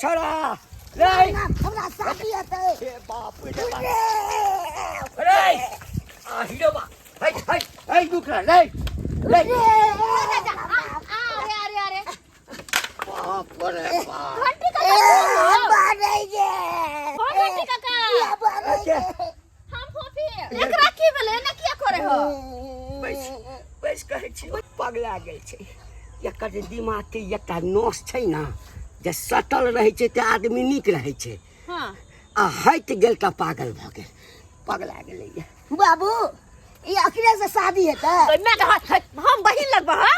छोड़ा रे हमरा शादी हेतै हे बाप रे बाप रे आ हीरो बा हे हे हे दुखरा रे रे अरे अरे अरे बाप रे बाप घंटी काका बारै जे हो घंटी काका बारै जे हम फोफी एकरा की भेलै एना किया करे हो बैस बैस कहै छी पगला गेल छै एकर जे दिमागके एकटा नस छै ने जे सटल रहै छै तऽ आदमी नीक रहै छै हाँ आ हटि गेल तऽ पागल भऽ गेल पगला गेलैए बाबू ई अखने से शादी हेतै तो मैं कहा हम बहिन लगबा हां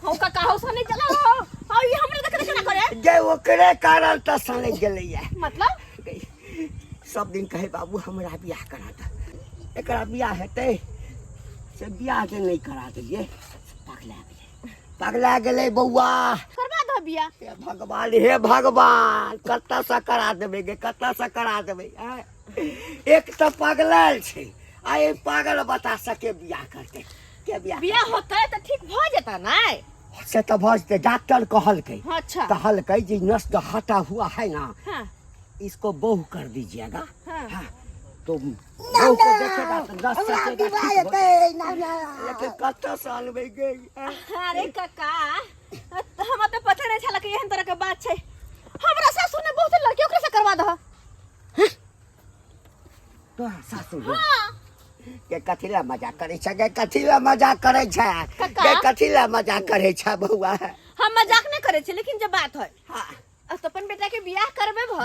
हम काका हो सने चला हो हां ई हमरे देख देख ना करे गे ओकरे कारण तऽ सनकि गेलैए मतलब गई सब दिन कहे बाबू हमरा बियाह करा दे एकरा बियाह हेतै से बियाह जे नहि करा देलियै से पगला गेलै पगला गेलै बौआ करवा दो बियाह हे भगवान हे भगवान कतऽसँ करा देबै गे कतऽसँ करा देबै आँय? एक तऽ पगलायल छै आ एहि पागल बता सके बियाह करतै के बियाह बियाह होतै तऽ ठीक भऽ जेता नै से तऽ भऽ जेतै डॉक्टर कहलकै अच्छा कहलकै जे नस हटा हुआ है ना हाँ इसको बहू कर दीजिएगा हाँ। हाँ, तो बहू को देखेगा तो दस हमरा सकेगा विवाह ठीक हो हेतै ना ना लेकिन कत्ता साल में गई अरे काका हमरा तऽ पता नहि छल कि एहन तरह के बात छै हमरा सासुर ने बहुत लड़की ओकरे से करवा दह तोरा सासुर हाँ के कथी ला मजाक करे छै गे कथी ला मजाक करे छै काका। गे कथी ला मजाक करे छै बौआ हम मजाक नहि करै छी लेकिन जे बात है हाँ अब तो अपन बेटा के बियाह करबे भ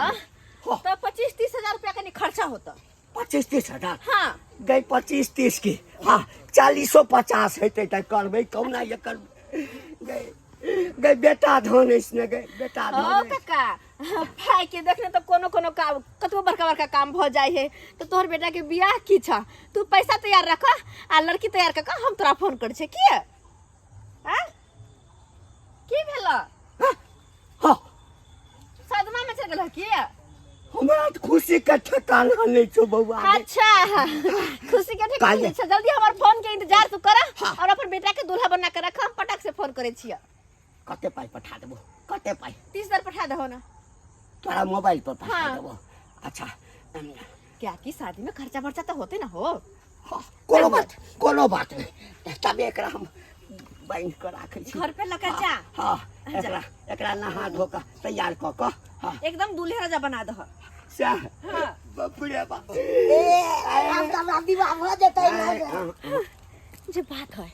हो। तो 25-30 हजार रुपया कनी खर्चा होता 25-30 हजार हाँ गई 25-30 के हाँ 40-50 हेतै तऽ करबै कहुना एकर गई गई बेटा धन अछि ने गई बेटा ओ धन अछि। काका भाई के देखने तो कोनो कोनो काम कतबो बड़का बड़का काम भ जाय है तो तोहर बेटा के बियाह की छ तू पैसा तैयार रख आ लड़की तैयार कर हम तोरा फोन कर छे की आ की भेल हाँ सदमा में चल गेल की हमरा तऽ खुशी के ठिकाना नहि छौ बौआ गे। अच्छा खुशी के ठिकाना काल्हि- नहीं छै जल्दी हमर फोन के इंतजार तू कर हाँ। और अपन बेटा के दूल्हा बना के रख हम पटक से फोन करे छियै कते पाइ पठा देबो कते पाइ 30,000 पठा दहो ना तोरा मोबाइल पर पठा हाँ। देबो अच्छा क्या की शादी में खर्चा बर्चा तो होते ना हो हाँ, कोनो बात कोनो बात नहि तब एकरा हम बान्हि कऽ राखै छी घर पे लगा जा हाँ एकरा एकरा नहा धो कऽ तैयार कऽ कऽ हाँ एकदम दूल्हे राजा बना दह सएह हाँ। बाप रे बाप ए आब तऽ हमरा विवाह भऽ जेतै ना जे बात है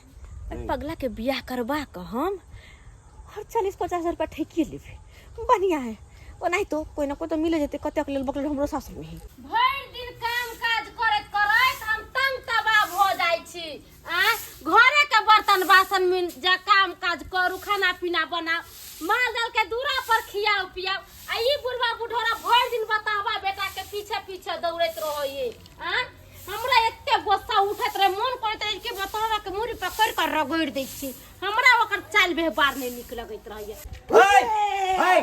ओहि पगला के बियाह करवा के हम और 40-50 हजार रुपया ठेकिए लेबे बढ़िया है ओनाही तो कोई ना कोई तो मिले जेते कतेक लेल बकलेल हमरो सासुर में है भरि दिन काम काज करैत करैत हम तंग तबाह भऽ जाइ छी आ घरे के बर्तन बासन में जा काम काज करू खाना पीना बनाउ माल जाल के दूरा पर खियाउ पियाउ आ ई बुढ़वा बुढ़ोरा भरि दिन बतावा बेटा के पीछे पीछे दौड़ैत रहैये आ हमरा एते गुस्सा उठैत रहे मोन करैत रहे कि बतावा के मुड़ी पकड़ कर रगड़ि दै छी हमरा ओकर चालि व्यवहार नहि नीक लगैत रहैये हे हे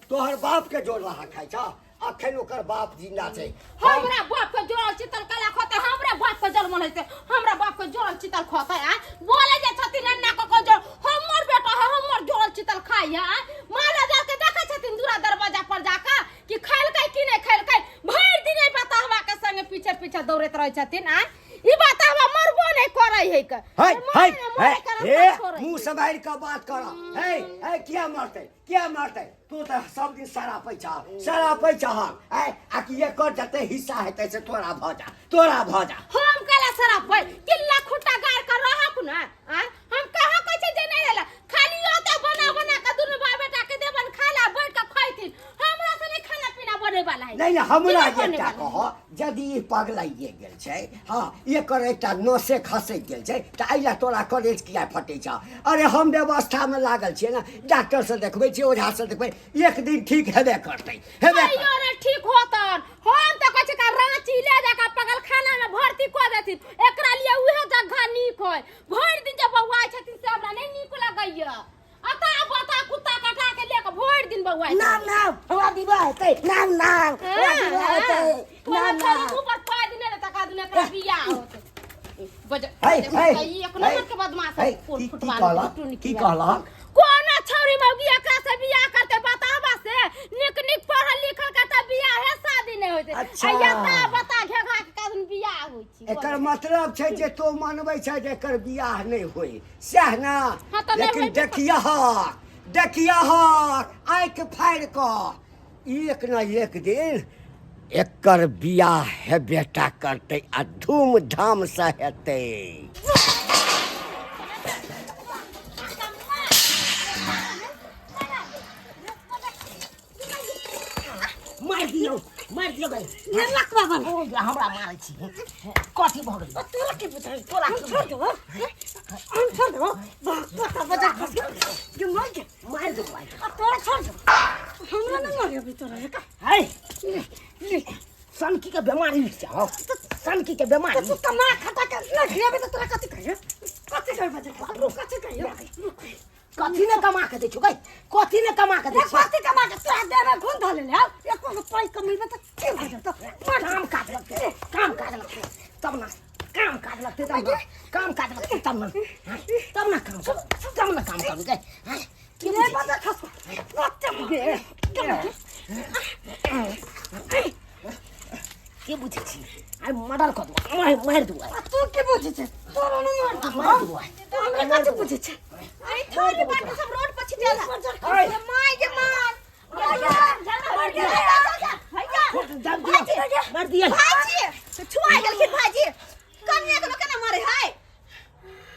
तोहर बाप के जोर रहा खाइ छ अखन ओकर बाप जिंदा छै हमरा बाप के जोड़ल चितल कला खोते हमरा बाप के जन्म होते हमरा बाप के जोड़ल चितल खोते आ बोले जे छथिन अन्ना को को जो हमर बेटा है हमर जोड़ल चितल खाइ है आ माला जाल के देखै छथिन दूरा दरवाजा पर जाके कि खेलकै कि नहि खेलकै भरि दिन एहि बताहवा के संगे पीछे पीछे दौड़ैत रहै छथिन आ ई बताहवा मरबो नहि करै है के हे हे मरे हे हे मुंह सम्हारि कऽ बात कर हे हे किया मरतै किया मरतै तू तऽ सब दिन शरापै छह शरापै छह ऐ आ कि एकर जते हिस्सा हेतै से तोरा भऽ जा तोरा भऽ जा हम केला शराब पै किल्ला खुट्टा गाड़ कर रहक न आ हम कहाँ कहै छै जे नहि रहला खाली ओते बना बना के दुनू बाप बेटा के देबन खाला बैठ के खैथिन हमरा से नहीं खाना पीना बने वाला है नहि नहि हमरा की बने एकटा वाला है? कह यदि ई पगलाइए गेल छै हँ एकर एकटा नसे खसकि गेल छै तऽ एहि लए तोरा करेज किया फटै छह अरे हम व्यवस्थामे लागल छियै ने डॉक्टरसँ देखबै छियै ओझासँ देखबै एक दिन ठीक हेबे करतै हेबे करतै। कहियो ने ठीक होतन हम तऽ कहै छियै रांची ले जाकर पगलखाना में भर्ती कऽ देथिन एकरा लिए उहे जगह नीक है भरि दिन जे बौआइ छथिन से हमरा नहि नीक लगैया अता बता कुत्ता कटा के लेके भरि दिन बौआइ नाम नाम हमरा विवाह हेतै नाम नाम हमरा विवाह हेतै नाम नाम मुंह पर पाइ दिने रे तका दिने एकरा बियाह होतै बज हे हे ई एक नंबर के बदमाश है हे, कोन की की फुटबॉल कहलक की कहलक कोना छौरी मौगी एकरा से बियाह करते बताबा से नीक नीक पढ़ल लिखल के तऽ बियाहे शादी नहि होइत अच्छा। आ यता बता घेघा के कारण बियाह होइ छै एकर मतलब छै जे तो मनबै छै जे एकर बियाह नहि होय सएह ने हाँ, तऽ नहि लेकिन होय। देखियह देखियह आँखि फाड़ि कऽ एक न एक दिन एकर बियाह हेबेटा करतै आ धूमधामसँ हेतै। मारि दियौ, मारि दियौ गई। ओ हमरा मारै छी, कथी भऽ गेल तोरा? के बुझाइ तोरा? हम छोड़ देबो, हम छोड़ देबो। बजा खस गेल, मार के मारि देबो आइ तोरा। छोड़ देबो, हमरा नहि मारियबी तोरा। है सनकी के बीमारी छै, सनकी के बीमारी। तू कमा खटा के नहि खियाबे तऽ तोरा कथी कहियो? कथी कहियो? बजा कथी कहियो? कथी ने कमा के दै छौ गई? कथी ने कमा के दै छौ? कथी कमा के तोरा देह में घुन धऽ लेले हौ? एको गो पाइ कमेबे तऽ की भऽ जेतौ? काम काज लगतै, काम काज लगतै तब ना, काम काज लगतै तब ना, काम काज लगतै तब ना, तब ना काम करू, तब ना काम करू गई। की रे बजा खस के बुझै छी? आइ मर्डर कऽ देबो, मारि मारि देबो। तू की बुझै छै? तोरा नहि मारि देबो, मारि देबो। तू हमरा कथी बुझै छै? अरे थारी बाटी सब रोड पर छिटल है। माय गे मार, मर गेल। भैया, मार दिया भाईजी छुआ गेलखिन। भाईजी, कनिया के लोग केना मारे है?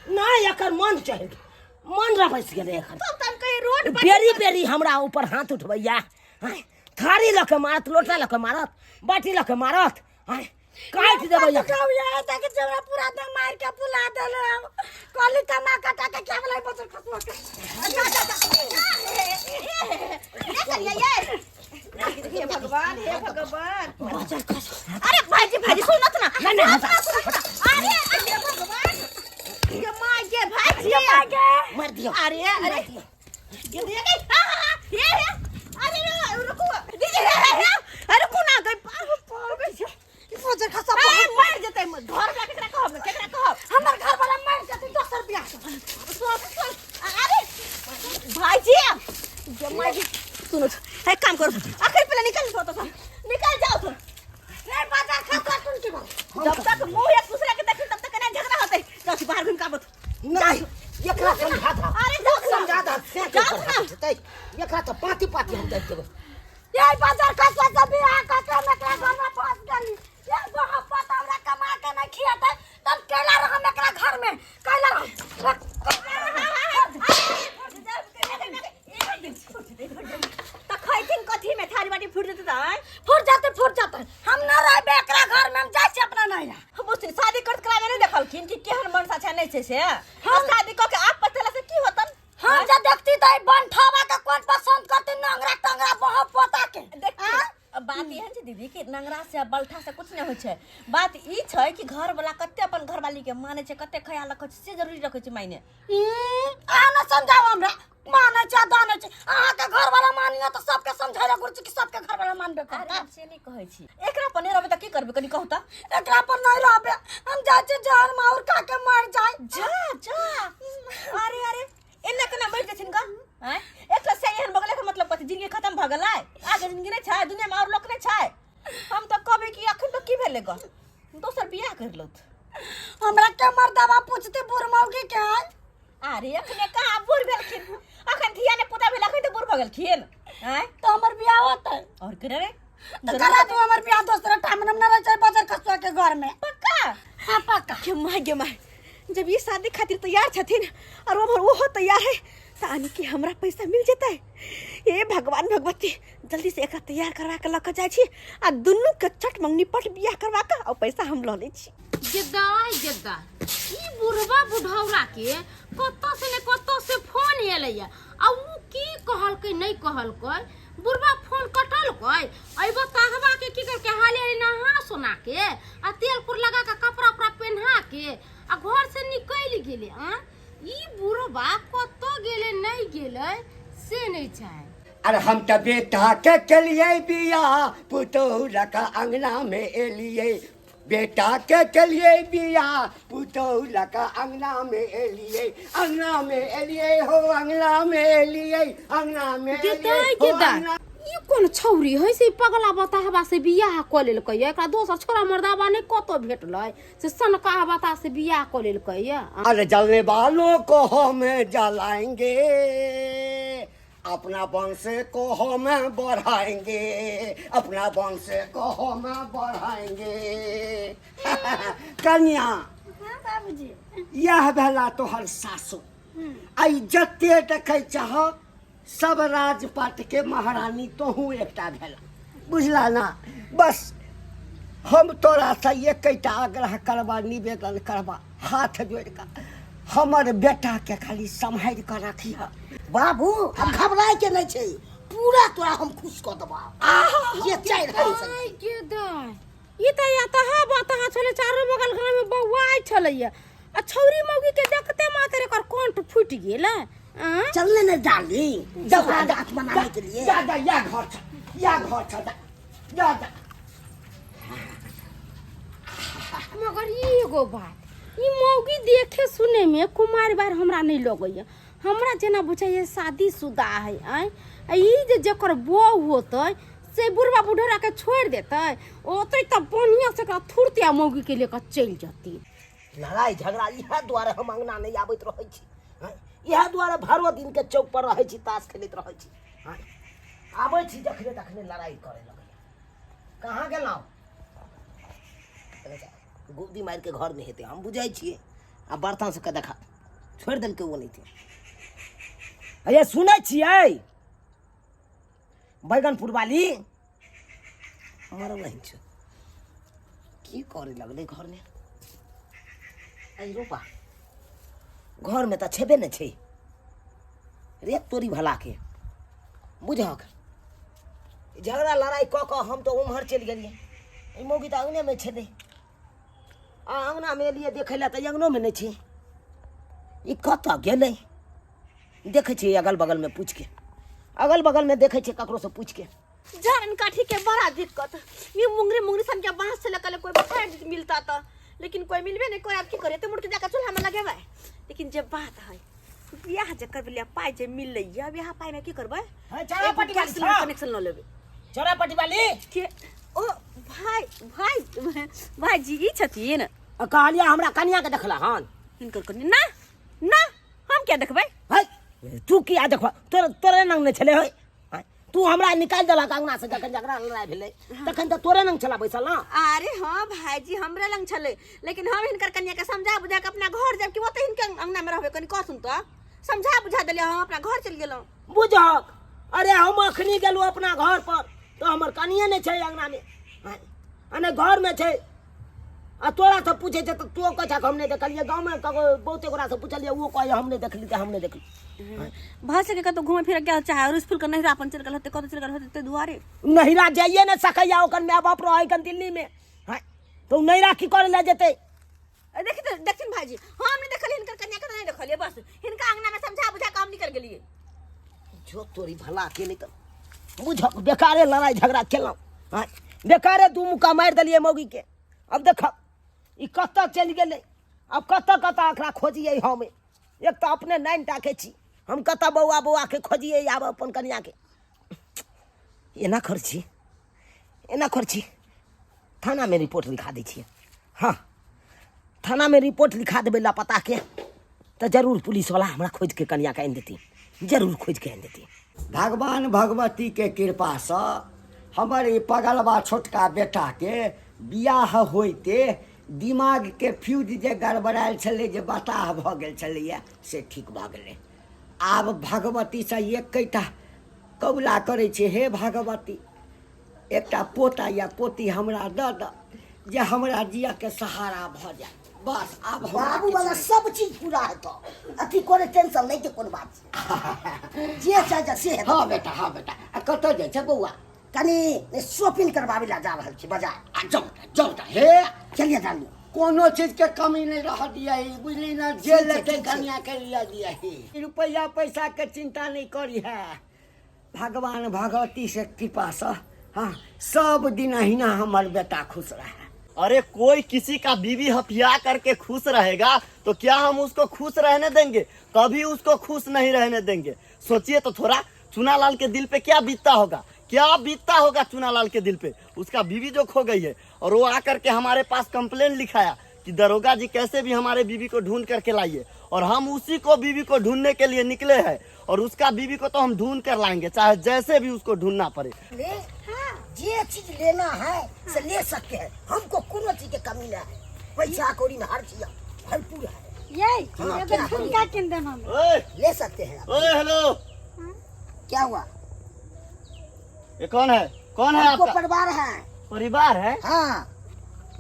नहि, एकर मन चढ़ि गेल, मन रफसि गेलै एकर। तब तम कहीं रोड पर बेरी बेरी हमरा ऊपर हाथ उठबैया। आँय, थारी लऽ कऽ मारत, लोटा लऽ कऽ मारत, बाटी लऽ कऽ मारत। आँय, काटि देबै एकर। पूरा दम मार के बुला देले। कहली कमा कटा के क्या बोला बचल खसुआ के। जा जा जा, ये करिए ये। हे भगवान, हे भगवान। अरे भाईजी, भाईजी, सुनो तो ना। नहीं, नहीं, सुनो, सुनो, सुनो। अरे अरे भगवान, ये माँ ये भाईजी मार दियौ। अरे अरे, ये दे गई। हाँ हाँ हाँ, ये ये, अरे रे, रुको दीदी। हे हे हे, अरे रुको ना गई। पागल पागल बचल खसुआ। अरे मर जतै घर वाला, केकरा कहब, केकरा कहब? हमर घर वाला मर जेतै, दोसर बियाह करबै। सुन सुन, अरे भाईजी, जमाई जी, सुनो, एक काम करो, आखिर पहले निकल जाओ तो, निकल जाओ तो। नहीं बाजार खसुआ सुन के बात। जब तक मुंह एक दूसरे के देखी तब तक ना झगड़ा होते। जाओ बाहर घूम के आबो। नहीं, एकरा समझा दह। अरे जाओ ना। समझा दह फेंक जाओ के ना। जेतै एकरा तऽ पाँति पाँति हम दाबि देबै। ये बाजार खसुआ से बियाह कर के हम एकरा घर में फंस गेली। ये मोहब्बत हमरा कमा के नहीं खियाते तब कैला रहम एकरा घर में? कैला रहम? त खैथिन कथी में? थारी बाटी फूट जेतै त आँय? फूट जाते, फूट जाते, हम न रहबे एकरा घर में, हम जाइ छी अपना नैहरा। बुझ, शादी करत कला में नहीं देखलखिन कि केहन मनसा छै नहीं छै से? हम शादी क के आप पतेला से की होतन? हम जब देखती तो ई बनठवा के कौन पसंद करती, नंगरा टंगरा बह पोता के। देख, बात एहन छै दीदी कि नंगरा से बलठा से कुछ नहीं होइ छै। बात ई छै कि घर वाला कते अपन घरवाली के माने छै, कते ख्याल रखै छै, से जरूरी रखै छै मायने। अहाँ न समझाउ हमरा, मानै छै दानै छै। अहाँके घर वाला मानियो तऽ सबके समझाय गुरु कि सबके घर वाला मानबे अरे करता। हम से नहीं कहै छी, एकरा पर नहीं रहबै तऽ की करबै, कनी कहू तऽ? एकरा पर नहीं रहबे, हम जाइ छी जहर माहुर खा के मर जाय। जा जा। अरे अरे, एना केना मरि जेथिन ग? आँय, एकटा से एहन भऽ गेलै, एकर मतलब कथी? जिंदगी खत्म भऽ गेलै? आगे जिंदगी नहि छै? दुनियामे आओर लोक नहि छै? हम तऽ कहबै कि अखन तऽ की भेलै ग, दोसर बियाह करि लौथ। हमरा के मर्दवा पूछते बूढ़ मौगी के आय? अरे अखने कहाँ बूढ़ भेलखिन? अखन धिया ने पुता भेल, अखन तऽ बूढ़ भऽ गेलखिन। आँय, तऽ हमर बियाह होतै? आओर के रे तऽ करा तू हमर बियाह दोसरा ठाम, हम न रहै छै बजर खसुआ के घर में। पक्का? हाँ, पक्का। गे माय, गे माय, जब ये शादी खातिर तैयार छथिन और उम्हर ओहो तैयार है तऽ आनी कि हमरा पैसा मिल जेतै। हे भगवान भगवती, जल्दी से एकरा तैयार करवा के लऽ के जाइ छी आ दुनू के चट मंगनी पट बियाह करवा के और पैसा हम लऽ लै छी। गेदाय गेदाय, ई बुढ़वा बुढ़ौरा के कतऽ से ने कतऽ से फोन एलैया आ उ की कहलकै नहि कहलकै। बुढ़वा फोन कटलकै। अइबो ताहबा के की करके हाले हाले नहा सोना के आ तेल कुर लगा के कपड़ा उपड़ा पेन्हा के आ घर से निकलि गेलै। आ ई बुढ़वा कतऽ गेलै नहि गेलै से नहि छै। अरे हम तऽ बेटा के केलियै बियाह, पुतोहु लऽ कऽ अङ्गना मे एलियै। बेटा के केलियै बियाह, पुतोहु लऽ कऽ अङ्गना मे एलियै, अङ्गना मे एलियै हो, अङ्गना मे एलियै, अङ्गना मे एलियै गेदाय हो, गेदाय, अङ्गना। ई कोन छौरी है से पगला बताहबा से बियाह कऽ लेलकै एकरा दोसर छोरा मर्दाबा नहि कतऽ भेटलै से सनका बता से बियाह कऽ लेलकै अरे जलने वालों को हम जलाएंगे, अपना वंश को हम बढ़ाएंगे, अपना वंश को हम बढ़ाएंगे। कन्या, हाँ बाबूजी। यह भेला तोहर सासु। आई जते देखै चाह सब राजपाट के महारानी तोहू एकटा भेला, बुझला ना? बस हम तोरा से एकटा आग्रह करबा, निवेदन करबा, हाथ जोड़ कऽ, हमर बेटा के खाली सम्हारि कऽ रखिह। बाबू, हम घबराय के नहीं छै, पूरा तोरा हम खुश कऽ देबा जे चाहि रहल छै। आइ के दाइ, ई तऽ या तहा बतहा छलै, चारू बगल गाँव में बौआइ छलैया आ छौरी मौगी के देखते मात्र एकर कंठ फूटि गेल। आँ? चलने ने डार्लिंग, जा, जा रात मनाने के लिए। जा जा, या घर छ, या घर छ, जा जा जा। मगर ई एगो बात, ई मौगी देखे सुने में कुमार बार हमरा नहीं लगैया, हमरा जेना बुझाइए शादीशुदा है। आँय, आ ई जे जकर बहू होतै से बुढ़वा बुढ़रा के छोड़ि देतै, ओतै तऽ बढ़िआँ से एकरा थुरते आ मौगी के लेकर चलि जतै। लड़ाइ झगड़ा इएह दुआरे हम अङ्गना नहि आबैत रहै छी, हँ? इएह दुआरे भरो दिनके चौक पर रहै छी, ताश खेलैत रहै छी, हँ? आबै छी जखने तखने लड़ाइ करे लगैया। कहाँ गेलहुँ? गुब्दी मारिके घरमे हेतै, हम बुझै छियै। आ बर्तन सबके देखा छोड़ि देलकै ओ नहि। अरे सुनै छियै बैगनपुर वाली मरल नहीं छै, की करे लगलै घरमे? अरे रोपा, घरमे तऽ छेबे नहि छै रे तोरी भलाके। बुझहक, झगड़ा लड़ाइ कऽ कऽ हम तऽ उम्हर चलि गेलियै, ई मौगी तऽ अङ्गनेमे छलै। आ अङ्गनामे एलियै देखै लए तऽ अङ्गनोमे नहि छै। ई कतऽ गेलै? देखै छियै अगल बगलमे पूछिके, अगल बगलमे देखै छियै ककरोसँ पूछिके। झारन काठी के बड़ा दिक्कत, ये मुंगरी मुंगरी सन के बांस से लगल कोई बता मिलता तो, लेकिन कोई मिलबे नहीं कोई। अब की करे? तो मुड़ के जाकर चूल्हा में लगेबै। लेकिन जे बात है, बियाह जे करबै ले पाई जे मिललै या बियाह पाई में की करबै? है, चौरा पट्टी वाली गैस कनेक्शन ल लेबै। चौरा पट्टी वाली के? ओ भाई, भाई, भाईजी ई छथिन। आ कहलियै हमरा कनिया के देखला हन? हिनकर कनिया ना ना, हम क्या देखबै? है, तू किया देखबा? तोरे तोरे नंग नहि छलै है। तू हमरा निकालि देलक अंगना से जखन झगड़ा लड़ाइ भेलै तखन तऽ तोरे नंग छला बैसल ना। अरे हाँ भाईजी, हमरे लंग छलै, लेकिन हम हिनकर कनिया के समझा बुझा के अपना घर जाब कि ओतै हिनके अंगना में रहबै, कनी कहथुन तऽ समझा बुझा देलियै, हम अपना घर चलि गेलहुँ। बुझक, अरे हम अखनी गेलहुँ अपना घर पर तऽ हमर कनिये नहि छै अंगना में, आ नहि घर में छै। आ तोरा से पूछे छै तऽ तू कहै छह हम नहि देखलियै। गाँवमे ककरो बहुते गोरा से पुछलियै, ओ कहै हम नहि देखली तऽ हम नहि देखली। भऽ सके कतौ घूमे फिरे गेल, चाहे रुस फूल के नहिरा अपन चलि गेल होतै, कतौ चलि गेल होतै ताहि दुआरे। नहिरा जाइए नहि सकैया, ओकर माय बाप रहै कन दिल्ली में, हँ, तऽ ओ नहिरा की करै लए जेतै? देखिन देखिन भाईजी, हम नहि देखलियै हिनकर कन्या के, नहि देखलियै, बस हिनका अंगना में समझा बुझा के हम निकल गेलियै। जो तोरी भला के, नहि तऽ बुझक बेकारे लड़ाइ झगड़ा केलहुँ, हँ, बेकारे दू मुक्का मारि देलियै मौगी के। अब देख ई कतऽ चलि गेलै, आब कतऽ कतऽ एकरा खोजियै हम? एक तऽ अपने नाइन टाके छी हम, कतऽ बौआ बौआके खोजियै आब अपन कनियाके? एना कर छी, एना कर छी, थानामे रिपोर्ट लिखा दै छियै। हँ, थानामे रिपोर्ट लिखा देबै लापताके तऽ जरूर पुलिसवला हमरा खोजिके कनियाके आनि देती, जरूर खोजिके आनि देती। भगवान भगवतीके कृपासँ हमर ई पगलबा छोटका बेटाके बियाह होइते दिमागके फ्यूज जे गड़बड़ायल छलै, जे बताह भऽ गेल छलैए, से ठीक भऽ गेलै। आब भगवतीसँ एकेटा कबुला करै छी, हे भगवती, एकटा पोता या पोती हमरा दऽ दऽ जे हमरा जियऽके सहारा भऽ जाय। बस आब हमरा बाबू किछु वाला नहि। सब चीज पूरा हेतौ, अथी कोनो टेंशन लै के कोनो बात छै, जे चाहे से हेतौ। हँ बेटा, हँ बेटा। आ कतऽ जाइ छै बौआ? कनी शॉपिंग करबाबै लए जा रहल छी बाजार। आ जाउ बेटा, जाउ बेटा। हे चलिए डालियो, कोनो चीज के कमी नहीं रह दिया, बुझली ना? जे ठीक छै, लेते ठीक छै। कनिया के लिया दिया, रुपया पैसा के चिंता नहीं करी है। भगवान भगवती से कृपा से हाँ सब दिन अहिना हमर बेटा खुश रहे। अरे कोई किसी का बीवी हथिया करके खुश रहेगा तो क्या हम उसको खुश रहने देंगे? कभी उसको खुश नहीं रहने देंगे। सोचिए तो थोड़ा, चुनालाल के दिल पे क्या बीतता होगा। क्या बीतता होगा चुनालाल के दिल पे। उसका बीवी जो खो गई है और वो आकर के हमारे पास कंप्लेन लिखाया कि दरोगा जी कैसे भी हमारे बीवी को ढूंढ करके लाइए, और हम उसी को बीवी को ढूंढने के लिए निकले हैं और उसका बीवी को तो हम ढूंढ कर लाएंगे, चाहे जैसे भी उसको ढूंढना पड़े। ले जे चीज लेना है से ले सकते हैं, हमको कोनो चीज के कमी ना है, पैसा कौड़ी में हर चीज भरपूर है। ये हाँ, एगो क्या? झुमका किन देम हम। ओए ले सकते हैं आप। ओए हेलो, क्या हुआ? ये कौन है? कौन है हमको आपका? परिवार है। परिवार है? हाँ।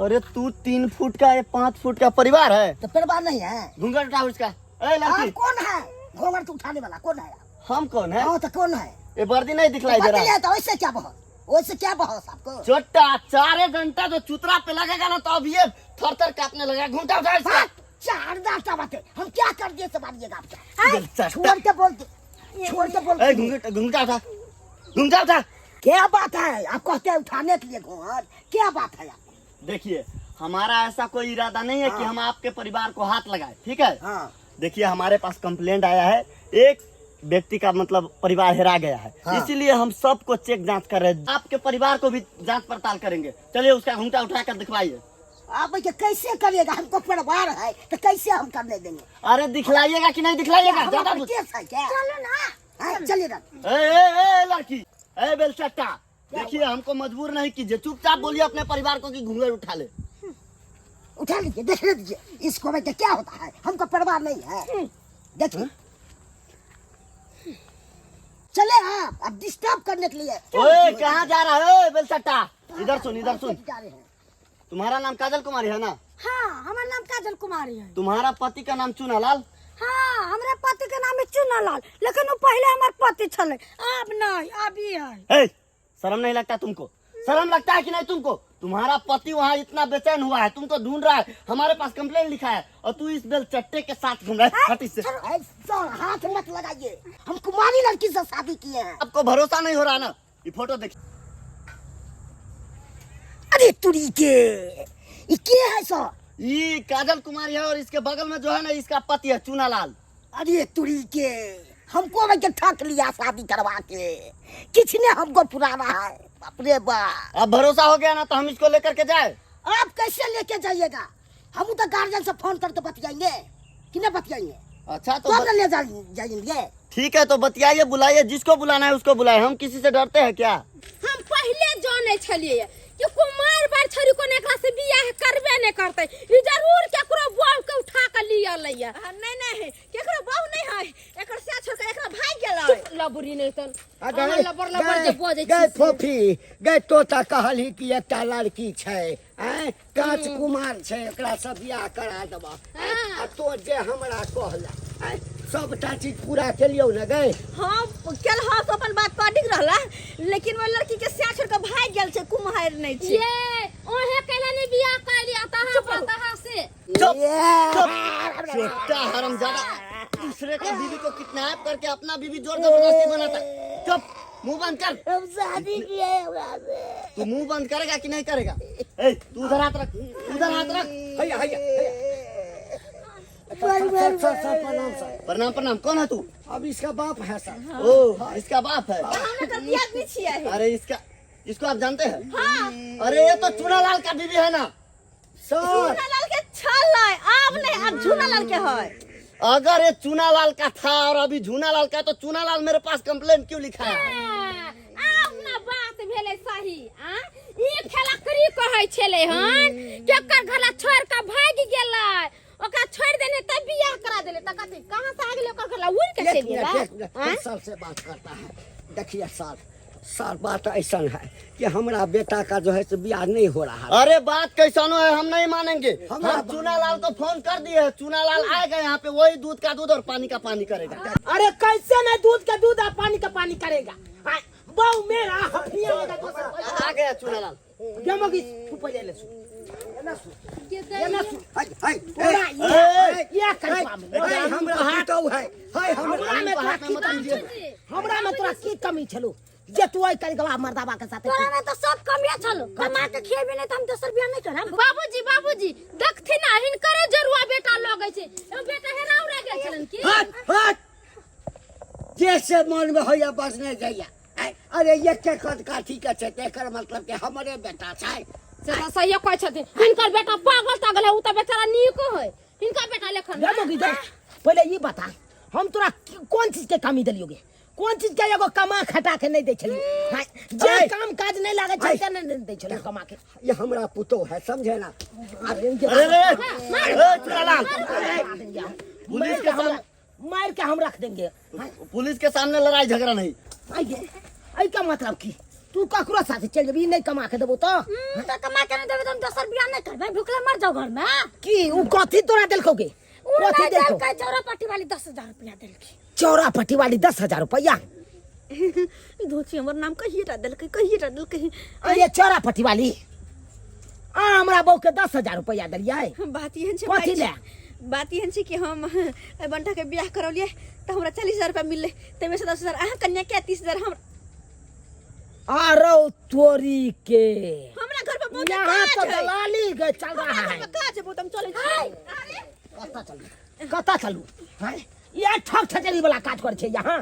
अरे तू 3 फुट का ये 5 फुट का परिवार है? तो परिवार नहीं है। घूंघट उठाओ उसका। ए लड़की, आप कौन है? घूंघट तो उठाने वाला कौन है? हम कौन है? हाँ तो कौन है? ये वर्दी नहीं दिखलाई दे रहा। है तो ऐसे क्या बहस, वैसे क्या बहस आपको? चोटा 4 घंटा जो चुतरा पे लगेगा ना तो अब ये थर थर कांपने लगेगा। घूंटा उठा इसका। 4 घंटा बात है, हम क्या कर दिए सवारिएगा आपका? चट्टा। छोड़ के बोलते, छोड़ के बोलते। ए घूंघट, घूंघटा उठा, घूंघटा उठा। क्या बात है, आप कहते हैं उठाने के लिए घूंघट, क्या बात है आपको? देखिए हमारा ऐसा कोई इरादा नहीं है कि हम आपके परिवार को हाथ लगाए, ठीक है? हाँ। देखिए हमारे पास कंप्लेंट आया है, एक व्यक्ति का मतलब परिवार हेरा गया है। हाँ। इसीलिए हम सबको चेक जांच कर रहे हैं, आपके परिवार को भी जांच पड़ताल करेंगे। चलिए उसका घूंघटा उठा कर दिखवाइए। आप ये कैसे करिएगा, हमको परिवार है तो कैसे हम करने देंगे? अरे दिखलाइएगा कि नहीं दिखलाइएगा? हमारा ज्यादा पूछ- केस है क्या? चलो ना। हाँ, चलिए ना। ए, ए, ए, लड़की, ए बेलचट्टा, देखिए हमको मजबूर नहीं कीजिए, चुपचाप बोलिए अपने परिवार को कि घूंघट उठा ले। उठा लीजिए, देख लीजिए इसको में क्या होता है, हमको परिवार नहीं है। देखिए चले आप अब डिस्टर्ब करने के लिए। ओए कहाँ जा रहा है ओए बेलचट्टा? इधर सुन, इधर सुन, जा रहे हैं। तुम्हारा नाम काजल कुमारी है ना? हाँ, हमारा नाम काजल कुमारी है। तुम्हारा पति का नाम चुनालाल? हाँ, हमारे पति के नाम है चुनालाल, लेकिन वो पहले हमारे पति छले, अब नहीं, अब ही है। ए, शर्म नहीं लगता तुमको? शर्म लगता है कि नहीं तुमको? तुम्हारा पति वहाँ इतना बेचैन हुआ है, तुमको ढूंढ रहा है, हमारे पास कंप्लेन लिखा है, और तू इस बेल चट्टे के साथ घूम रहा है। हट इससे। सर, हाथ मत लगाइए, हम कुमारी लड़की से शादी किए हैं। आपको भरोसा नहीं हो रहा ना? ये फोटो देख। अरे तुरी के, ये के है सर? ये काजल कुमारी है और इसके बगल में जो है ना इसका पति है चुनालाल। अरे तुरी के, हमको के ठक लिया शादी करवा के, किसी ने हमको पुराना है। बाप रे बाप। अब भरोसा हो गया ना तो हम इसको लेकर के जाए? आप कैसे लेके जाइएगा? हम तो गार्जियन से फोन करके बतियाएंगे कि नहीं बतियाएंगे? अच्छा तो तो ले जाएंगे। ठीक है तो बतियाइए, बुलाइए, जिसको बुलाना है उसको बुलाए। हम किसी से डरते हैं क्या? हम पहले जाने छलिए कि कुमार बार छोरी को एकरा से बियाह करबे नहीं करते, ई जरूर केकरो बहू के उठा के लिया लैया। नहीं नहीं, केकरो बहू नहीं है, एकर से छोड़ के एकरा भाग गेलै। लबरी नहीं तन आ अहाँ गए, लबर लबर गए, जे बजै गए छी से। फोफी गए, तोता कहलही कि एकटा लड़की छै, आँय, कांच कुमार छै, ओकरा से बियाह करा देबह। आ तो जे हमरा कहला, आँय, सबटा चीज पूरा केलियौ ने गए? हाँ केल, हाँ तो अपन बात पर अडिग रहला, लेकिन वो लड़की के स्या छोड़ के भाग गेल छै, कुम्हार नहीं छै। ये ओहे कैला नहीं बियाह कैली तहाँ पर तहाँ से। चुप चुप, छोटा हरामजादा, दूसरे का बीवी को किडनैप करके अपना बीवी जोर जबरदस्ती बनाता। चुप, मुंह बंद कर। हम शादी किए हमरा से। तू मुंह बंद करेगा कि नहीं करेगा? ए तू उधर हाथ रख, उधर हाथ रख। हैया हैया सर सर सर सर प्रणाम सर। प्रणाम प्रणाम। कौन है तू? अब इसका बाप है सर। ओ इसका बाप है? हमरा तो बियाह नहीं छियै। अरे इसका, इसको आप जानते हैं? हाँ। अरे ये तो चुनालाल का बीवी है ना सर? झूनालाल के छलै, आब नहीं, आब झूनालाल के है। अगर ये चुनालाल का था और अभी झूनालाल का है, तो चुनालाल मेरे पास कंप्लेंट क्यों लिखा है? आब ना बात भेलै सही। आ ई खेलकरी कहै छलै हन केकर घरला छोड़ के भागि गेलै, ओकरा छोड़ देने तब बियाह करा देले, त कथी कहां से आ गेलै ओकर घरला उड़ के एक चलि मिनट, गेलै? एक मिनट, हम सर से बात करता है। देखिए सर, सर बात ऐसा है कि हमारा बेटा का जो है से बियाह नहीं हो रहा है। अरे बात कैसानो है, हम नहीं मानेंगे। हमारा हम चुनालाल को फोन कर दिए हैं, चुनालाल आएगा यहाँ पे, वही दूध का दूध और पानी का पानी करेगा। अरे कैसे मैं दूध का दूध और पानी का पानी करेगा? बहु मेरा हफिया लगा दोसर। आ गया चुनालाल। गेमोगी तू पहिले ले सु। एना सु, एना सु। हाय हाय तोरा ए, ये करबा में। हाय हमरा पुतहु है, हाय हमरा हमरा में तोरा की कमी छलो? हमरा में तोरा की कमी छलो जे तू ओइ करिगवा मर्दाबा के साथे? तोरा में तो सब कमिया छलो, कमा के खिएबे नहीं त हम दोसर बियाह नहीं करब। बाबूजी बाबूजी देखथिन ना, हिनकरे जरुआ बेटा लगै छै, एगो बेटा हेरा उड़ा गेल छलन की? हट हट, जैसे मन में होया बसने जाइया। अरे एके कद काठी के छै तऽ एकर मतलब कि हमरे बेटा छै। से तऽ सहिए कहै छथिन, हिनकर बेटा पागल तागल है, उ तऽ बेचारा नीक है, हिनका बेटा लेखन। रे मौगी देख, पहिले ई बता हम तोरा कोन चीज के कमी देलियोगे? कोन चीज के एगो कमा खटा के नहीं दै छलियो? हाँ, जे ऐ। काम काज नहीं लागे छै ऐ। ते नहीं दै छलियो कमा के। ये हमरा पुतोह है, समझे ना? अरे अरे रे ए चुनालाल, पुलिस मार के के हम सामने मार के हम रख देंगे। पुलिस के सामने लड़ाई झगड़ा नहीं। आइए, ऐ का मतलब की तू ककरो साथे चल जेबी, नहीं कमा के देबो तो? तो कमा के नहीं देबै तऽ हम दोसर बियाह नहीं करबै, भूखले मर जाओ घर में। की उ कथी तोरा देलकौ गे? उ कथी नहीं देलकौ? देलकै, चौरा पट्टी वाली 10,000 रुपया देलकै। चौरा पट्टी वाली 10,000 रुपया? धोची हमर नाम कहिए टा देलकै, कहिए टा देलकै। अरे चौरा पट्टी वाली आ हमरा बहू के 10,000 रुपया देलियै? बात एहन छै कथी भाई, ले? बात एहन छै कि हम एहि बंटा के बियाह करौलियै तऽ हमरा 40,000 रुपया मिललै, ताहिमे से 10,000 अहाँ कन्या के, 30,000 हम। अरे तोरी के हमरा घर पर बहुत यहाँ काज तो है। दलाली के चल रहा हमरा है। घर पर काज है बहुत, हम चलै छी। कतऽ चलू, कतऽ चलू? हैं? ये ठक ठचरी वाला काज कर छै यहाँ।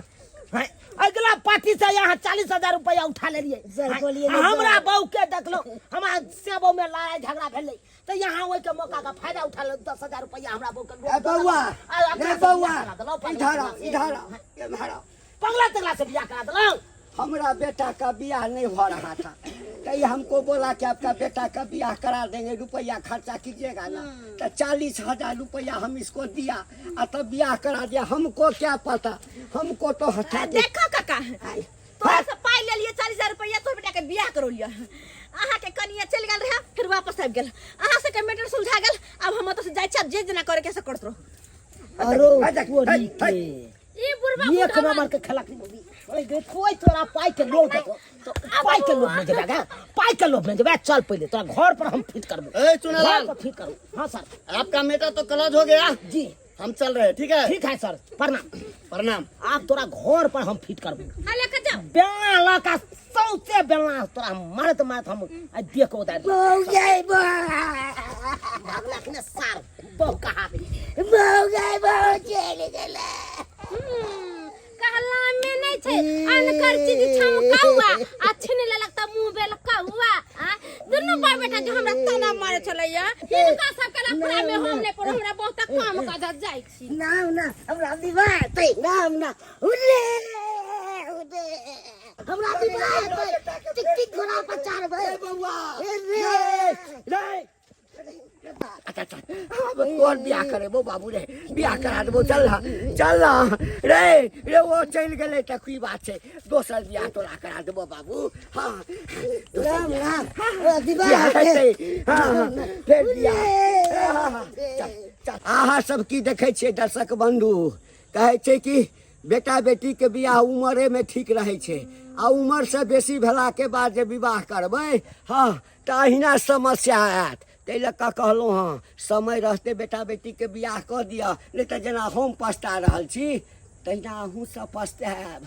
हैं? अगला पार्टी से यहाँ 40,000 रुपया उठा लेलियै। सर, हैं? बोलिए नहीं हमरा सर। बहू के देखलो, हमरा से बहू में लड़ाई झगड़ा भेलै तऽ यहाँ ओहि के मौका के फायदा उठा ले, 10,000 रुपया हमरा बहू के ए बौआ, आ, अपना रे से बौआ, बियाह करा देलहुँ, पगला इधर आओ, तगला से। इधर आओ, इधर आओ। पगला तगला से बियाह करा देलहुँ। हमरा बेटा का बियाह नहीं हो रहा था तो ये हमको बोला कि आपका बेटा का बियाह करा देंगे, रुपया खर्चा कीजिएगा ना, तो 40,000 रुपया हम इसको दिया आ तब बियाह करा दिया। हमको क्या पता, हमको तो हटा दे। देखो काका, तोरा से पाइ लेलियै 40,000 रुपया, तोहर बेटा के बियाह करौलियै, अहाँ के कनिया चलि गेल रहे, फिर वापस आबि गेल, अहाँ सबके मैटर सुलझा गेल। आब हम ओतऽ से जाइ छी, आब जे जेना करे के से करत रहू। अरे तोरी के ई बुढ़बा एक बुढ़ावा नंबर के खेलक रे मौगी। ओए देखो, ओए तोरा पाई के लोभ देखो, तो पाई के लोभ में जेबे गा, पाई के लोभ में जेबे। चल पहले तोरा घर पर हम फिट करबो। ए चुनालाल, घर पर फिट करबो। हाँ सर। आपका मेटा तो क्लोज हो गया। जी। हम चल रहे हैं, ठीक है? ठीक है सर, प्रणाम। प्रणाम। आप तोरा घर पर हम फिट करबो। हाँ, लेके जाओ। बेला का सौसे बेला तोरा मारत मारत हम आ देखो उतार दियो। बहू गई बहू। भागला कि ने सार बहु कहा बहू गई बहू चलि गेलै। कहला में नहीं छै, अनकर चीज छमकौआ आ छीन लेलक त मुंह बेल कौआ। आ दुनू बाप बेटा जो हमरा ताना मारे छलैया, हिनका सब के लफड़ा में हम नहीं पड़ो, हमरा बहुत काम काज जाइ छी। ना ना हमरा विवाह हेतै, ना ना उरे उरे हमरा विवाह हेतै, टिक टिक घोड़ा पर चढ़बै। ए बौआ, ए रे। रे, अच्छा अच्छा, अब तोर बियाह करेबो बाबू रे, बियाह करा देबो। चल ना, चल ना रे, रे वो चलि गेलै तऽ की बात छै, दोसर बियाह तोरा करा देबो बाबू। हाँ, दोसर राम बियाह। राम हमरा विवाह बियाह हेतै। हेतै, हाँ हाँ, फेर बियाह। हाँ, हाँ, चल चल। अहाँ सब की देखै छियै दर्शक बंधु? कहै छै कि बेटा बेटीके बियाह उमरेमे ठीक रहै छै, आ उमरसँ बेसी भेलाके बाद जे विवाह करबै, हँ, तऽ अहिना समस्या आयत। ताहि लऽ कऽ कहलहुँ हँ, समय रहते बेटा बेटीके बियाह कऽ दिअ, नहि तऽ जेना हम पछता रहल छी तहिना अहूँ सब पछतायब।